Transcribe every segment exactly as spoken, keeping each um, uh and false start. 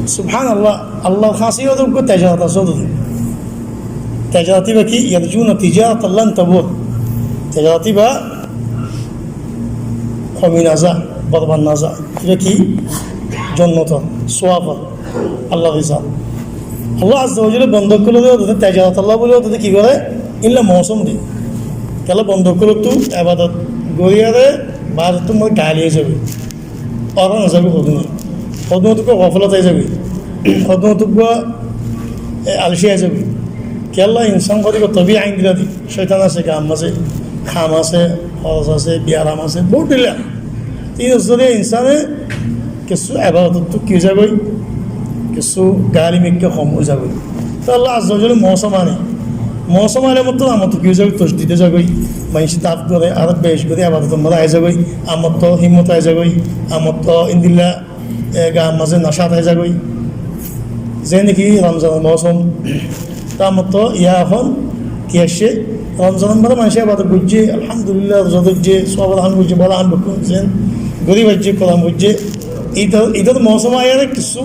Subhánallah, Allar hañsé yó de uggwá tejarot asé de. Tejarot íba ki? Yarjuna tijaratan lan tabur. Tejarot íba homi no za, borbad no za. Íba ki? Jonnotor, suwabor, Allar rizar. Allah Azza wa Jalla bonda ókkolore de tejarot Allah bóli de ki goré? Illa mousóm de. Kiyólla bonda ókkolottu ebadot goriyóre baade tuáñra gali ói zaiba. Óra no zaibo hodún. Hodún uggwá goflot ói zaibo. Hodún uggwá, e, alsi ói zaibo. Kiyólla insán hoddé tobiya endilla de. Cóitan asé, gam asé, ham asé, horos asé, biyaram asé, bout endilla. Te ín zoriya insáne kessú ebadot ottu ki ói zagói, kessú gali mikká hom ói zagói. Te Allah Azza wa Jalla mousóm ane, mousóm aile mottor amottu ki ói zagói, toshdid ói zagói. Maincé daf goré, aró beci goré ebadotor maze ai zagói, amottu himmot ai zagói, amottu endilla, e, gar maze nashat ai zagói. Zeén ki Romzanor mousóm, te amottu ehón ki aiccé, Romzanor maze maincé ebadot goijjé, alhamdulillah, ruza dóijje, suwabor ham goijjé, bála ham bekkún zeén gorí faijjé, Kuran foijjé. Idor, idor mousóm aiyóre kessú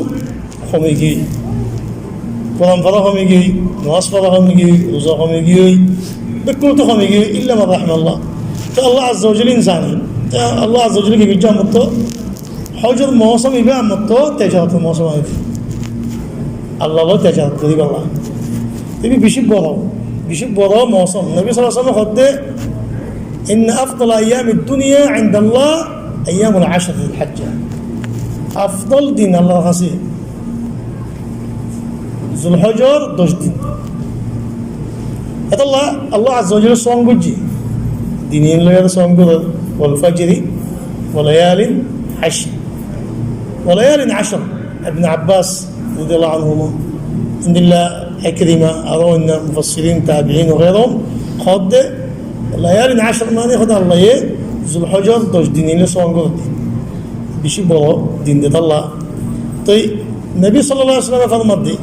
homi giyói. Kuran fora homi giyói, nomaz fora homi giyói, ruza homi giyói, bekkúnottu homi giyói, illa man rahimallah. Te Allah Azza wa Jalla insáne, te Allah Azza wa Jalla ki goijjé amottu? Hojor mousóm íba amottu tejarotor mousóm ane de. Allar lói tejarot goríballa. Te íba beci boro, beci boro mousóm. Nobi sallallahu alaihi wasallam hoddé, "Inna afdala ayyamid dunya indallah ayyamul ashr zil hijja." Afdol din Allar hañsé Zulhijjar doc din. Etolla Allah Azza wa Jalla song goijjé. Din ín loi song goijjé. "Wal fajri wa layalin ashr." Wa layalin ashr. Ibn Abbas radiyallahu anhuma, endilla Ikrima, aró oinno mufassirin, tabiin wa gairuhum hoddé, layalin ashr mane hoddé Allaye Zulhijjar doc din ín loi song goijjé. Beci boro din de etolla. Toi Nobi sallallahu alaihi wasallam e formadde,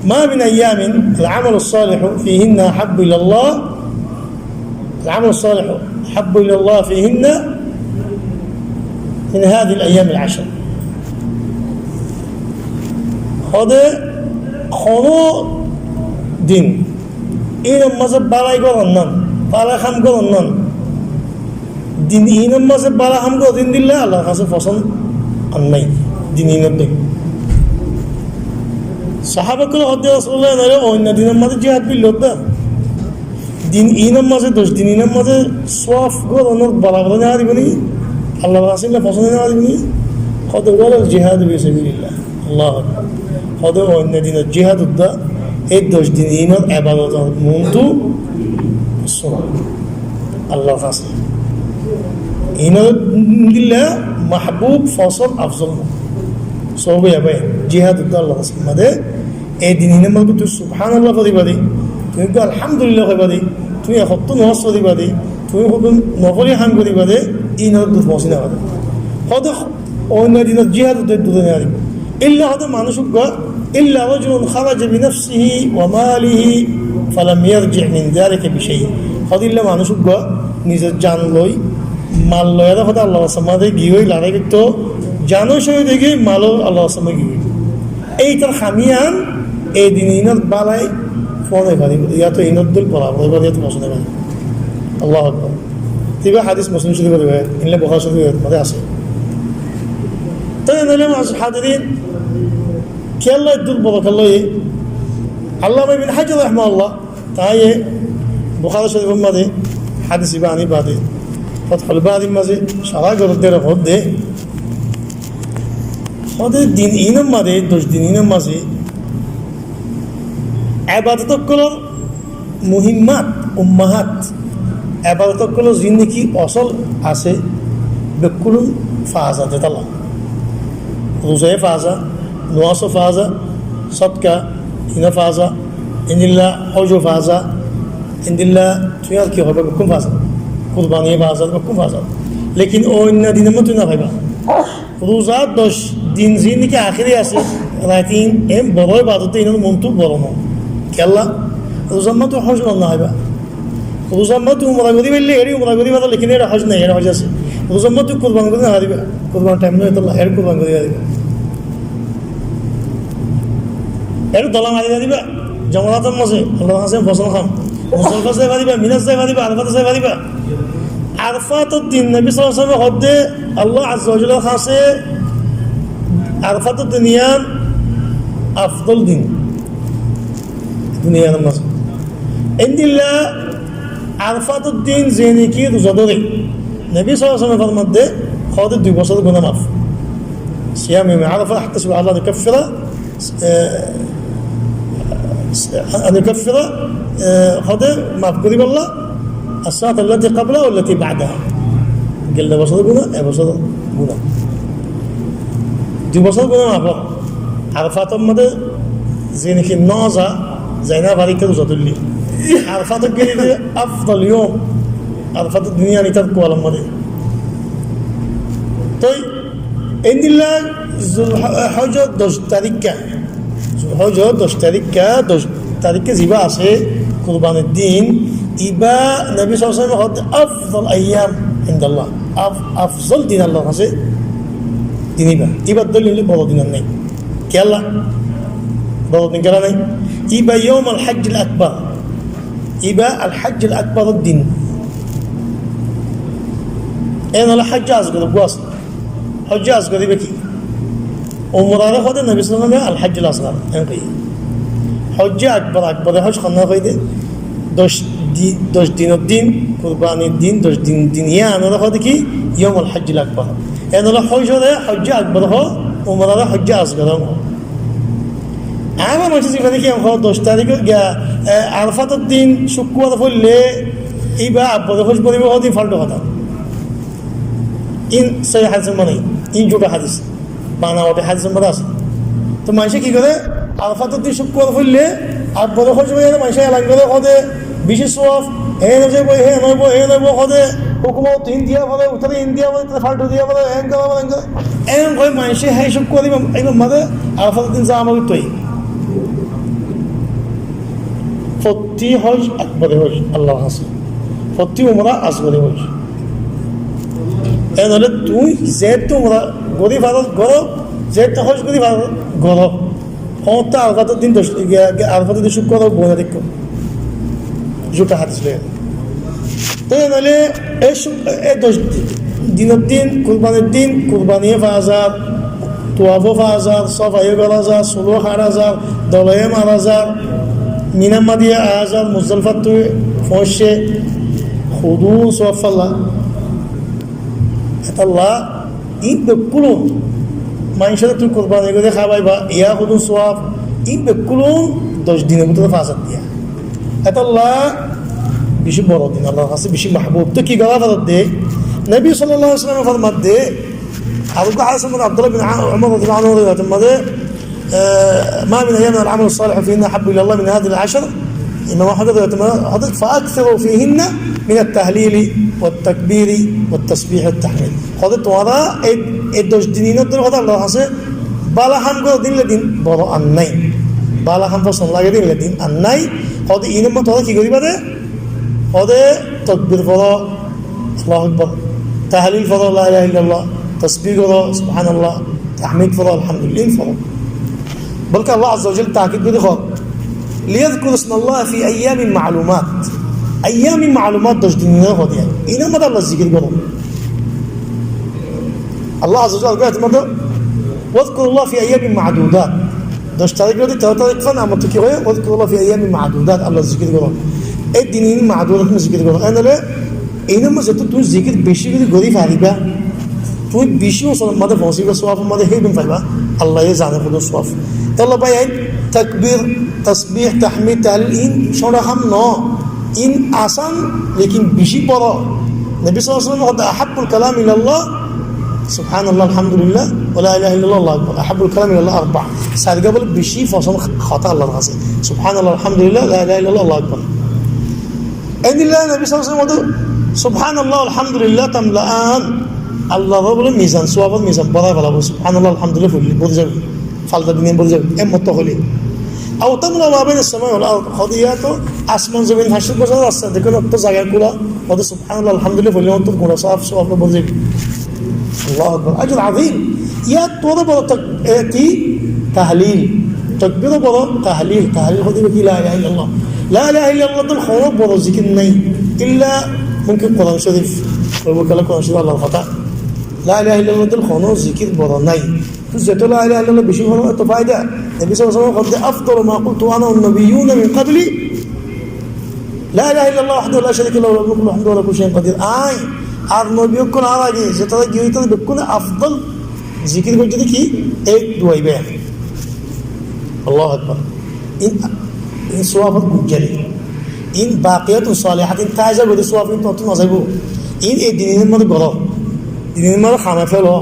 "Ma min ayyamin al-amalu salihu fihinna ahabbu ilallah, al-amalu salihu ahabbu ilallah fihinna min hadhihi al-ayyam al-ashr." Hoddé hono din Inor maze bálai goron nan, bálai ham goron nan. Din inor maze bálai ham goron dilla Allar hañse fosón ar nai. Din inor de. Sahaba ókkole hoddé, "Rasulullah, noile oinno dinor maze jihad goille hoddé. Din inor maze, doc din inor maze suaf goronor bála bála no dibo ni? Allar hañse illa fosón no dibo ni?" Hoddé, "Walal jihadu fi sabilillah." Allahu Akbar. Hoddé oinno dinor jihad udda, ei doc din inor ebadotor muntu suna Allar hañse. Inor dilla mahbub fosón afzol. Sobo ya bái, jihad udda Allar hañse. Made, ei din inor maze tui subhanallah foriba de, tui alhamdulillah hoiba de, tui ek ottó nomaz foriba de, tui hoddún nofoli ham goriba de, inor dur fosí no fare. Hoddé Oinno dinor jihad udda dure no dibo. Illa hoddé manúic uggwá, illa rajulun kharaja bi nafsihi wa malihi falam yarji min dhalika bi shay. Hoddé illa manúic uggwá nizor jan loi, mal loi, ar hoddé Allar rastar maze giyói lorai goitto, jano cóhid ói giyói, malo Allar rastar maze giyói. Ei tar ham iyan, ei din inor bálai fon ói faribo, yáto inor dóil borabor ói faribo, yáto fosón ói faribo. Allahu Akbar. Te ibá hadis Muslim Shorif or riwayat, endilla Bukhari Shorif or riwayat maze asé. Toi ene óile, mozir hadirin, kiyólla eddur boro kiyólla óiye? Allama Ibn Hajar rahimahullah, tañí Bukhari Shorif or maze hadis ibá ani bade, Fathul Bari r maze shará goródde hoódde, hoódde din inor maze, doc din inor maze, ebadot ókkolor muhimmat, ummahat, ebadot ókkolor zindigi osol asé, bekkún fa za de talla. Ruzaye fa za, nomaz o fa za, sodka, ino fa za, endilla hoj o fa za, endilla tui ar ki hoiba, bekkún fa za. Kurbani fa za, bekkún fa za. Lekin oinno dinor maze tui no faiba. Ruza doc din zindigi ahéri asé, ratin, en boro ebadot, inor muntu boro no. Kiyólla? Ruzar maze tui hoj no faiba. Ruzar maze tui umra gori faille, eri umra gori fariba, lekin eri hoj nai, eri hoj asé. Ruzar maze tui kurban gori no fariba, kurban thaim no, etolla eri kurban gori fariba. Eçé dola mari faribá, Jomorator mazé, Allar hañsé fosón ham. Musdalifat zai faribá, Minat zai faribá, Arafat zai faribá. Arafator din Nobi sallallahu alaihi wasallam hoódde, Allah azza wa jallar hañsé Arafator din yián afdol din. Duniyar mazé. Endilla Arafator din ze niki ruza dóre, Nobi sallallahu alaihi wasallam formadde, hoódde dui bosór guná maf. Siyamu yawmi Arafah ahtasibu alla an yukaffira, eh, an yukaffira, eh, hoódde maf goríbolla, as-sanata allati qablaha wallati ba'daha. Gelde bosór guná, e bosór guná. Dui bosór guná maf. Arafator mazé ze niki no za, zai no fare, íte ruza tuille. Arafatot gele de afdol yom. Arafator din yián itar kuwalor mazé. Toi endilla Zulhijjor doc tarikka, Zulhijjor doc tarikka, doc tarikka ziba asé, kurbanir din, iba Nobi sallallahu alaihi wasallam hoódde afdol ayyam indallah. Af-, afzol din Allar hañsé din iba. Ibar dóilla boro din ar nai. Kiyólla? Boro din kiyólla nai? Iba yawm al-hajj al-akbar. Iba al-hajj al-akbar din. En ólo hajj asgor uggwá asé. Hajj asgor iba ki? Umrare hoódde Nobi sallallahu alaihi wasallam al-hajj al-asgar, en hoiyé. Hajj akbar, akbare hajj honnare hoiyé de, doc di-, doc dinor din, kurbanir din, doc din, din yiánore hoódde ki? Yawm al-hajj al-akbar. En ólo hajjore hajj akbar hoó, umrare hajj asgar hoó. Añára maincé zibá niki en hoó, doc tarik, e, Arafator din cúkkubar foille, iba abbore hajj bolibo hoó de, iín faltu hotá. Iín sóhi hadis nái, iín zhuthá hadis. Banawati hadis nái. Toi maincé ki goré? Arafator din cúkkubar foille, abbore hajj boli maincé elan goré, hoó de, bicí suwaf, hé no zaibo, hé no zaibo, hé no zaibo, hoó de, húkumot iín diya fore, utare iín diya fore, utare faltu diya fore, en goré, en goré. En hoi maincé hé cúkkubar iba, ibar mazé Arafator din zama goittó. Fottí hajj akbari hajj, Allar hañsé. Fottí umra asgari hajj. En óile tuñí zeéñtte umra gorí faro goró, zeéñtte hajj gorí faro goró. Hoóñtte Arafator din doc, ge-, ge-, Arafator din cúkkubar bone deikkó. Zhuthá hadis loi. Toi en óile e cúk-, e doc dinor din, kurbanir din, kurbaniye fa zar, tuwafo fa zar, sofaiye gora zar, sulo hára zar, doloye mara zar, Mina mazé diya za zar, Muzdalifattú foóñicce, hodún suwaf falla. Etolla iín bekkún maincóre tuñí kurbani gorí hábaiba, yá hodún suwaf, iín bekkún doc dinor bútore fa zar diya. Etolla bicí boro din, Allar hañsé bicí mahbub. Toi ki gorá foribó de? Nobi sallallahu alaihi wasallam e formadde, Abu Qasim bin Abdullah bin Umar radiyallahu anhu riwayator mazé, آه، ما من أيام العمل الصالح فيهن أحب إلى الله من هذه العشر. Imam Ahmad riwayat, فأكثروا فيهن من التهليل والتكبير والتسبيح والتحميد. Hoóde tuáñra ei, ei doc din inor dóri hoóde Allar hañsé bála ham goró de ílla din boro ar nái. Bála ham fosón lage de ílla din ar nái. Hoóde inor mazé tuáñra ki goríba de? Hoóde tokbir foró, Allahu Akbar. Tahlil foró, la ilaha illallah. Tasbih foró, subhanallah. Tahmid foró, alhamdulillah foró. Bolke Allah azza wa jalla takid gorí hoó, ليذكروا اسم الله في أيام معلومات. Ayyami ma'lumat doc din inore hoó de. Inor mazé Allar zikir goró. Allah azza wa jalla hoó, واذكروا الله في أيام معدودات. Doc tarík óiye de teró tarík fán, ar mazé ki hoó, واذكروا الله في أيام معدودات, Allar zikir goró. Ei din in ma'dudat zikir goró. En óile, inor mazé zeto tuñí zikir beci gorí gorí faribá, tuñí beci usulor mazé foóñsiba, suwafor mazé hé din faiba, Allaye zane hodún suwaf. Etolla bái, ei takbir, tasbih, tahmid, tahlil, in cóñça ham no. In asán, lekin beci boro. Nobi sallallahu alaihi wasallam hoóde, أحب الكلام إلى الله سبحان الله الحمد لله ولا إله إلا الله الله أكبر. أحب الكلام إلى الله أربع. Sairgua bóle beci fosón hotá Allar hañsé. سبحان الله الحمد لله لا إله إلا الله الله أكبر. Endilla Nobi sallallahu alaihi wasallam hoóde, سبحان الله والحمد لله تملأان. Allar bóle mizan, suwafor mizan bórai félaibo. سبحان الله والحمد لله foille bóri zaibo. Falta din bóri zaibo, en motto hoilé. أو تملأ ما بين السماء والأرض. Hoóde yá to asman zobin fañs cót bosór rasta, dekó na, otto zaga kúla. Hoóde سبحان الله والحمد لله foille otto guná saf, saf bóri zaibo. الله أكبر. أجر عظيم. Yá to boro tak-, e, ki? Tahlil. Tokbir boro, tahlil, tahlil hoóde ki la ilaha illallah. La ilaha illallah ttún honó boro zikir nái. Illa mumkin Kuran Shorif, oibó kiyólla Kuran Shorif Allar hotá. La ilaha illallah ttún honó zikir boro nái. Tui zeto la ilaha illallah beci hoó, eto faida. Nobi sallallahu alaihi wasallam hoódde, "Afdalu ma qultu ana wan nabiyyuna min qabli, la ilaha illallah wahdahu la sharika lahu, lahul mulku wa lahul hamdu wa huwa ala kulli shay'in qadir." Añí ar nobi ókkol añár age zetará giyé, tará bekkúne afdal zikir goijjé de ki? Ei dua ibá. Allahu Akbar. In, in suwab ot gujjari. In baqiyatun salihat, in taiza gori suwab in tottú no zaibo. In ei din inor modde goró. Din inor modde ham felo.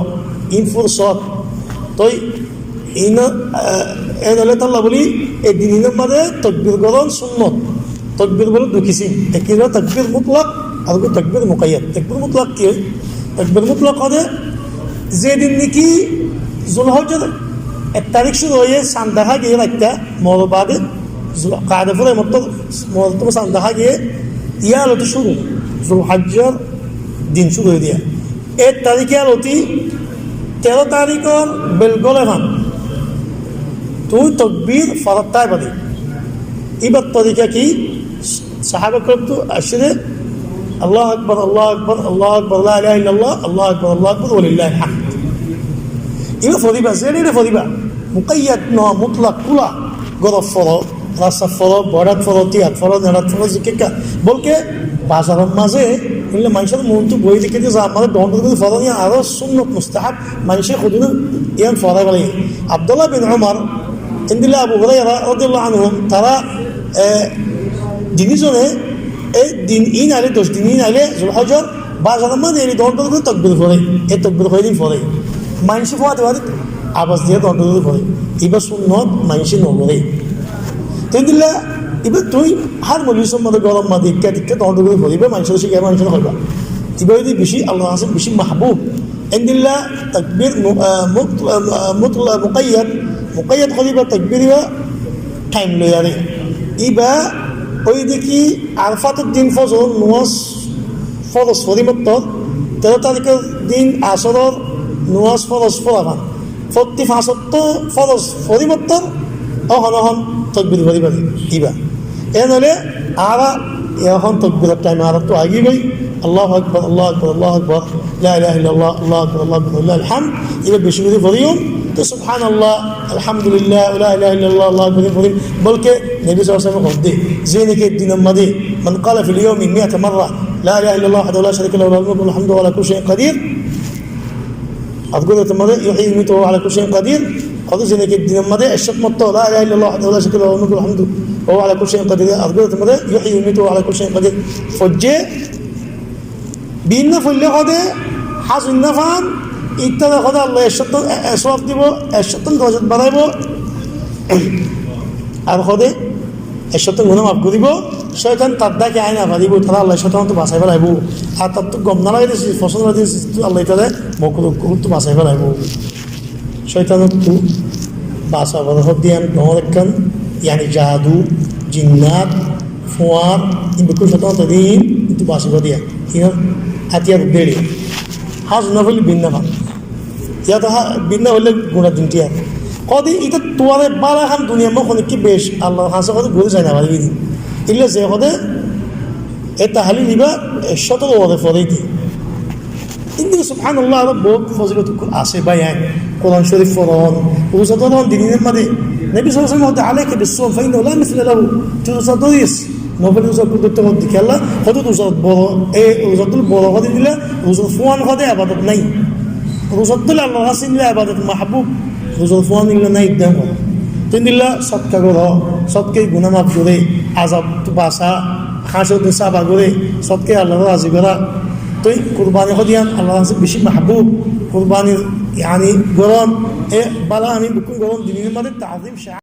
In fursot. Toi in, eh, en óile tolla buli, ei din inor modde tokbir goron sunnot. Tokbir buli dui kisim. Ek kisim tokbir mutlak, ar ek tokbir muqayyad. Tokbir mutlak ki? Tokbir mutlak hoóde, ze din niki Zulhijjar ek tarik cúru óiye, san dahá giyé raitta, Mohror baade, Zul-, Kaade fúrai mottor, Mohror ttún san dahá giyé, yían loti cúru, Zulhijjar din cúru óiye de. Ek tarik yían loti teró tarikor bel gole fán. Tui tokbir forat táiba de. Ibar torika ki? Sahaba keram tu asé de, Allahu Akbar, Allahu Akbar, Allahu Akbar, la ilaha illallah, Allahu Akbar, Allahu Akbar, walillahil hamd. Iba foriba, zene ene foriba. Muqayyad no, mutlak kula. Górot foro, rastat foro, boiçat foro, tiyat foro, neçat foro, zikekka. Bolke bazaror mazé, ille maincór muúntu boi dekíte za, mazé dóñr dóñr gorí foro, iyan aró sunnot mustahab, maincé hodún iyan forai félaiye. Abdullah bin Umar, endilla Abu Huraira radiyallahu anhu, tará, e, dinizone, e, din in aile, doc din in aile, Zulhijjar, bazaror mazé eri dóñr dóñr gorí tokbir fore, e tokbir hoiye din fore. Maincé fuañti fuañti abas diye dóñr dóñr gorí fore. Iba sunnot maincé no gore. Te endilla, iba tui har mojlisor mazé, góror mazé, ikká tikká dóñr dóñr gorí fore. Iba maincé cíkaiba, maincé hoiba. Iba óilde beci Allar hañsé beci mahbub. Endilla takbir mu-, ah, mut-, ah, mut-, ah, muqayyad, muqayyad hoilde iba takbir iba time loiyaré. Iba óilde ki Arfator din fozoror nomaz foroz fori mottor, teró tarikor din asoror nomaz foroz fora fán. Fottí fañs ottó foroz fori mottor, ehón ehón takbir fori fari iba. En óile añára ehón tokbiror time añárattú agi goi, Allahu Akbar, Allahu Akbar, Allahu Akbar, la ilaha illallah, Allahu Akbar, Allahu Akbar, walillahil hamd, iba beci gorí foriyum. Te subhanallah, alhamdulillah, la ilaha illallah, Allahu Akbar foriyum. Bolke Nobi sallallahu alaihi wasallam hoódde, ze niki ek dinor mazé, man qala fil yawmi mi'ata marra, la ilaha illallah wahdahu la sharika lahu, lahul mulku wa lahul hamdu wa huwa ala kulli shay'in qadir. Ar gorí mazé, yuhyi wa yumitu wa huwa ala kulli shay'in qadir. Hoódde ze niki ek dinor mazé ekcót mortaba la ilaha illallah wahdahu la sharika lahu, lahul mulku wa lahul hamdu wa huwa ala kulli shay'in qadir. Ar gorí mazé, yuhyi wa yumitu wa huwa ala kulli shay'in qadir. Foijje, bibinno foille hoódde, háñzor nafan, ittara hoódde Allah ekcót, e, e, suwab dibo, ekcót dorajat baraibo. Ar hoódde, ekcót guná maf goribo, cóitan tar dháke ai no faribo, tará Allah cóitanottú basai felaibo. Ar tattú gom no lage de siz, fosón no lage de siz, Allah tará mokruh ottu basai felaibo. Cóitanottú basabar hoódde yián dóñr ekkán, yáni jadu, jinnat, fuar, in bekkún cóitanottú din, kintu basibar diya. Iyan átiyar deri. Háñzor nafan bibinno nafan. Yá to há-, bibinno óile gura din tiyar. Hoódde ita tuáñre bála ham duniyar mazé honikka beci, Allar hañsé hoódde gorí zai no faribo de. Illa ze hoódde, e tahlil iba, e, cótor uore fore de. Endilla subhanallah aró bout fozilot asé bái, ain. Kuran Córif foron, ruza dóron, din inor mazé. Nobi sallallahu alaihi wasallam hoódde, "Alaika bis-sawm fa innahu la mithla lahu." Tui ruza dóris, nofol ruza dóitto hoódde kiyólla, hoódde ruzar boro, e, ruzar boro hoódde endilla, ruzar fuan hoódde ebadot nái. Ruzar dóilla Allar hañsé endilla ebadot mahbub, ruzar fuan endilla nái de. Te endilla sodka goró, sodkaye guná maf goré, azab ttu basá, háñcor din sáfa goré, sodkaye Allaré razi gorá. Toi kurbani hoódde yián Allar hañsé beci mahbub, kurbani, yáni, goron, e bála ham bekkún goron, din inor mazé tazim,